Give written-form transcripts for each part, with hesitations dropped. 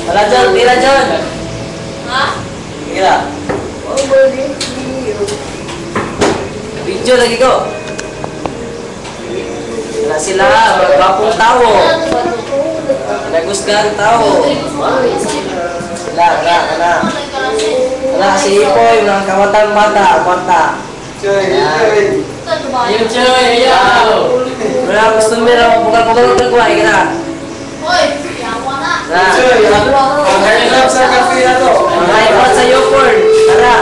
Wala dyan, tira dyan. Ha? Tira. Video lagi ko. Wala sila, mga gwapong tao. Nagusgan tao. Wala, wala, wala. Wala si Ipoy, mga kawatang bata, bata. Yung Choy, ayaw! Wala customer ang bugal-bugal ng kuha, na. Hoy, yawa na. Na. Ang sa kape na to. Mga ipon sa Yopon. Tara.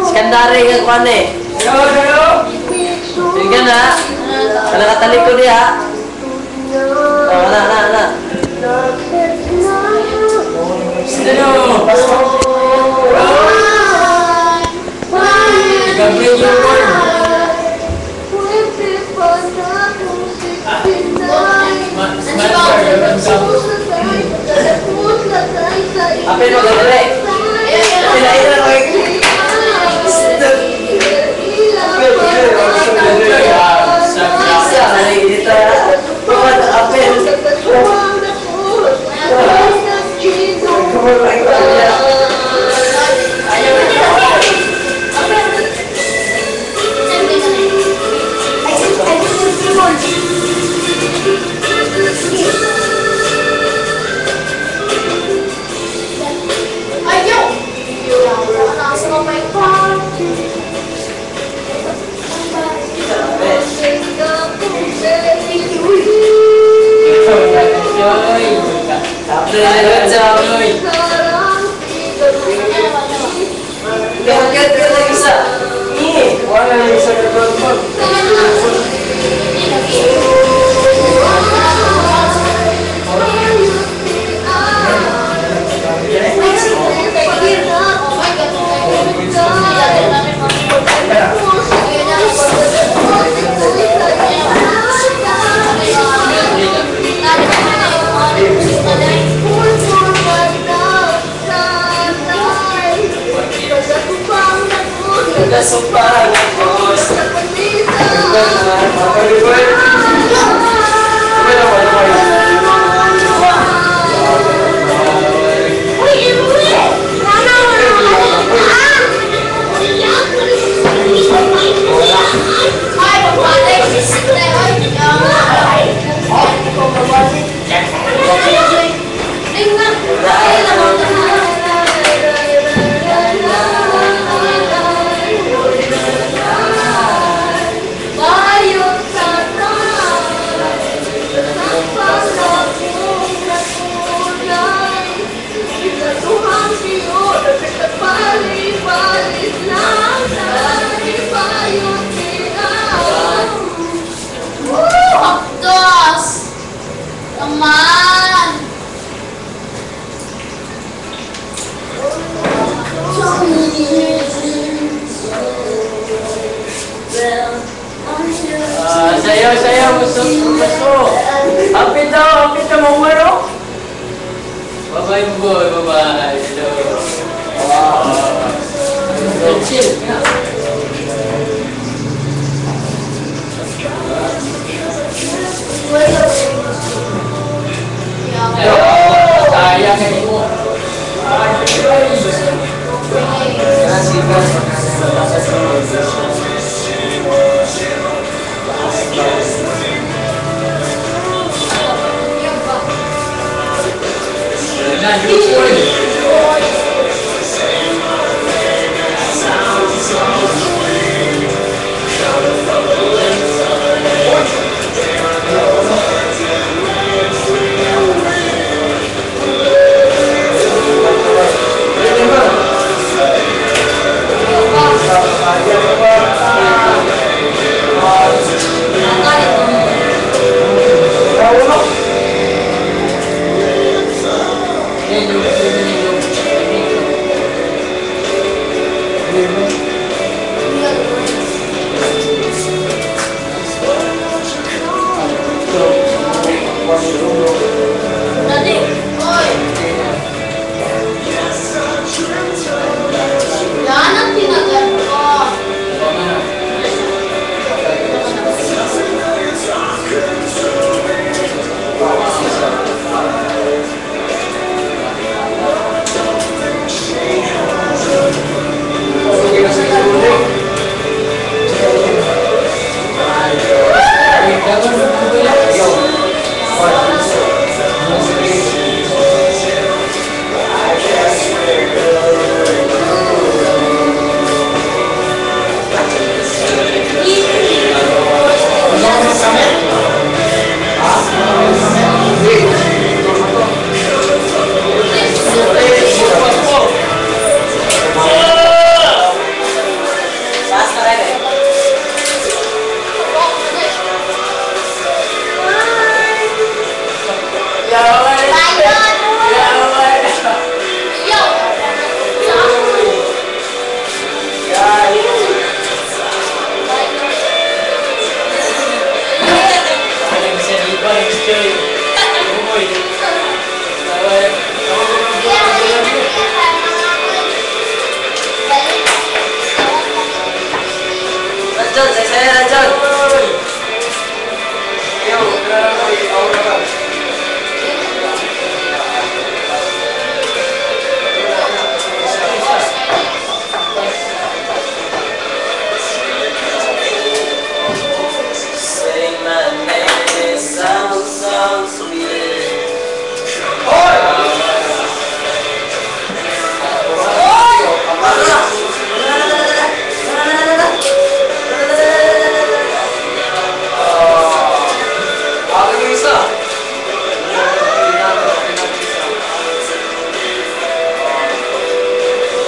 Skandari nga kuha eh. Yo, yo! Sige na. Wala ka talikod niya. Oh, wala, wala, wala. Sino? Gabriel yung word. Apin mo, gabili. Pinain na ko. Isa, dito na. Bawat apel. Ayaw! Nasa kamay ko. Choy! Choy. Gagat ka lang isa. Eh. Wala na isa ka doon. Dos! Naman! Ah, sayaw, sayaw, gusto, gusto. Happy daw, happy daw, mamaro. Bye-bye, boy, bye-bye. Hello. Wow. Chill. Kaya kayo mo. Na, John, saya na, John. Yo, ako na ba? Say my name, it sounds so sweet. Hoy! Oy! Akin yung isa.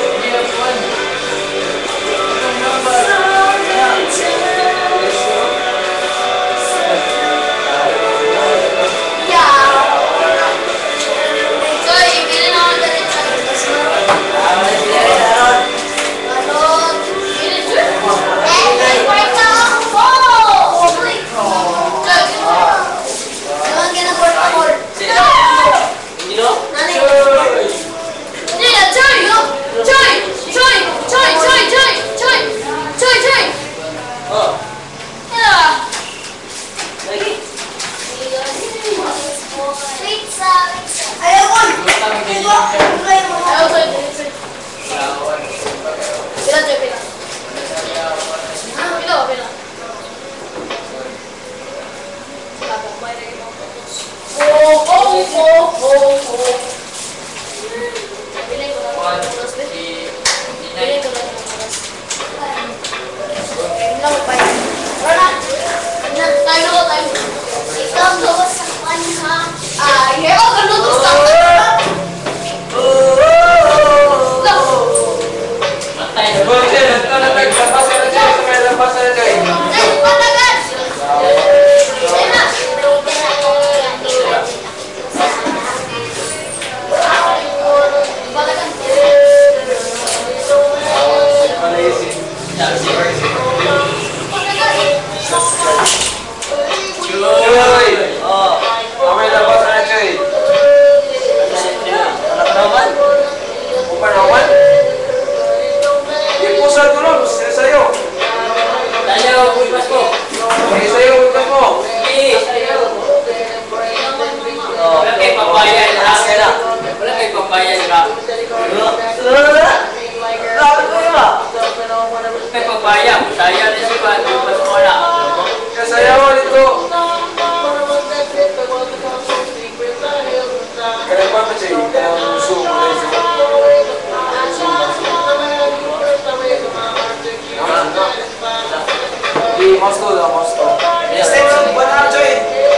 Hindi na kuwan. Itong number. Yeah. Choy, pili na ako diretso. Balot. Pili, Choy. Eh, kwarta ako! Choy, Naman ginagor ako. Hindi no? Nanay. Hindi na, Choy! Choy! Choy! Choy! Choy! Choy! Choy! Choy! Choy! Oh. Yeah. Lagi. Pizza, pizza. Ayaw ko. Ayaw Ayaw, Choy. Choy. Pila, Choy, pila. Pila ba, pila? Oh. Pili ko lang One, ang oras, be. si Pili Ninay. ko lang ang oras. Ayun lang, bye. Tara na. Tayo na ko, tayo. Ikaw ang gawas sa kwan ha. Ay, oh, ganun to sa. Go. Matay na. Boy, Jay, ito na naglabas ka na, Jay. Sa may labas na, Jay. Ay, patagal! Ayun na. Patagal. Patagal. Joy! Oh. Sa may labas na, Jay. Wala pa naman. Upan naman. Ipusal ko nun. Sa'yo. Tayo, Boy Pasko. Eh, sa'yo, upas mo. Sige. Oh. Wala kay papaya lahat. Kaya na. Wala kay papaya lahat. Dapat ko yun ah. Kay papaya. Saya na si Juan. Boy Pasko na. Kaya sa'yo dito. Kaya pa ba, Jay? Kaya ang zoom mo na zoom. Di, mouse ko daw, mouse ko. Extension, buwan na, Joy.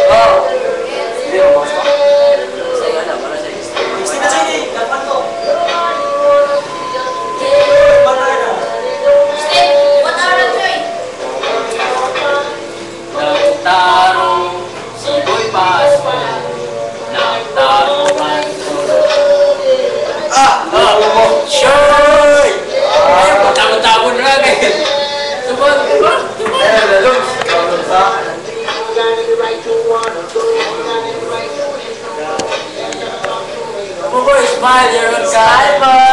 Oh. Hindi, mouse ko. Sa'yo na, para sa'yo. Extend na, Joy. Dapat ko. Buwan na na. Stay. 1 hour na, Choy. Nagtarong si Boy Pasko. Nagtarong ang Ah! Oh! Shoy! Ay, patawon-tawon na lang eh. Tubod, tubod, tubod. Eh, lalong. Lalong sa. Buboy, smile, you're on Bye, boy.